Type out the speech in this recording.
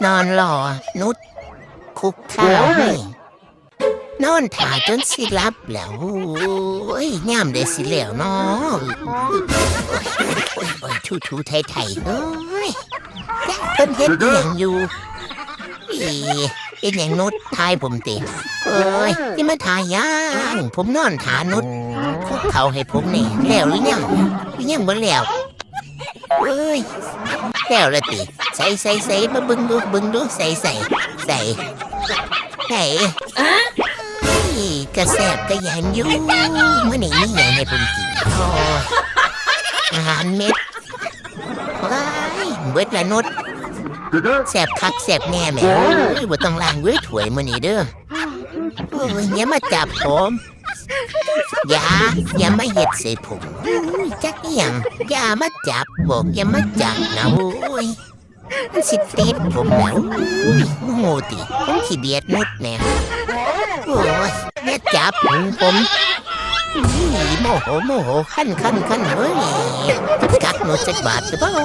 ນອນລໍນຸດຄຸກເຂົ່າໃຫ້ ນອນຖ້າຈົນຊິຫຼັບແລ້ວ. ໂອ້ຍ ຍາມໃດຊິແລ້ວນໍ? ໂອ້ຍ ໂອ້ຍ ໂອ້ຍ ໂອ້ຍ ຖູໆໄຖໆ ເອີຍ ເພິ່ນເຮັດອີ່ຫຍັງຢູ່? ອີ ເຮັດຫຍັງນຸດ ຖ່າຍຜົມຕິ? ເອີຍ ຊິມາຖ່າຍຫຍັງ? ຜົມນອນຖ້ານຸດຄຸກເຂົ່າໃຫ້ຜົມນີ້ ແລ້ວຫຼືຍັງ? ຍັງບໍ່ແລ້ວ? ເອີຍ ແລ້ວລະຕິ? ໃສ ໃສ ໃສ ມາເບິ່ງດູ ເບິ່ງດູ ໃສ ໃສ ໃສ ໃສ? ເອີຍ ກະແຊບກະຫຍັງຢູ່ ມື້ນີ້ມີຫຍັງໃຫ້ເພິ່ນກິນ? ໂອ້ຍ ອາຫານເມັດ ວ້າຍ ເບິດລະນຸດ ແຊບຄັກແຊບແນ່ແໝ. ໂອ້ຍ ບໍ່ຕ້ອງລ້າງເວີ້ຍຖ້ວຍມື້ນີ້ເດີ. ໂອ້ຍ ຢ່າມາຈັບຜົມ ຢ່າ ຢ່າມາເຮັດໃສ່ຜົມ. ໂອ້ຍ ຈັກອີ່ຫຍັງ ຢ່າມາຈັບ ບອກຢ່າມາຈັບນະ. ໂອ້ຍ ມັນຊິຕິດຜົມນະ. ໂອ້ຍ ໂມໂຫຕິ ຄົນຂີ້ບຽດນຸດແໝ. ໂອ້ຍ ຢ່າຈັບຜົມ ໂອ້ຍ ໂມໂຫ ໂມໂຫ ຄັນ ຄັນ ຄັນ ເອີຍ ກັດນຸດຈັກບາດຊິບໍ່?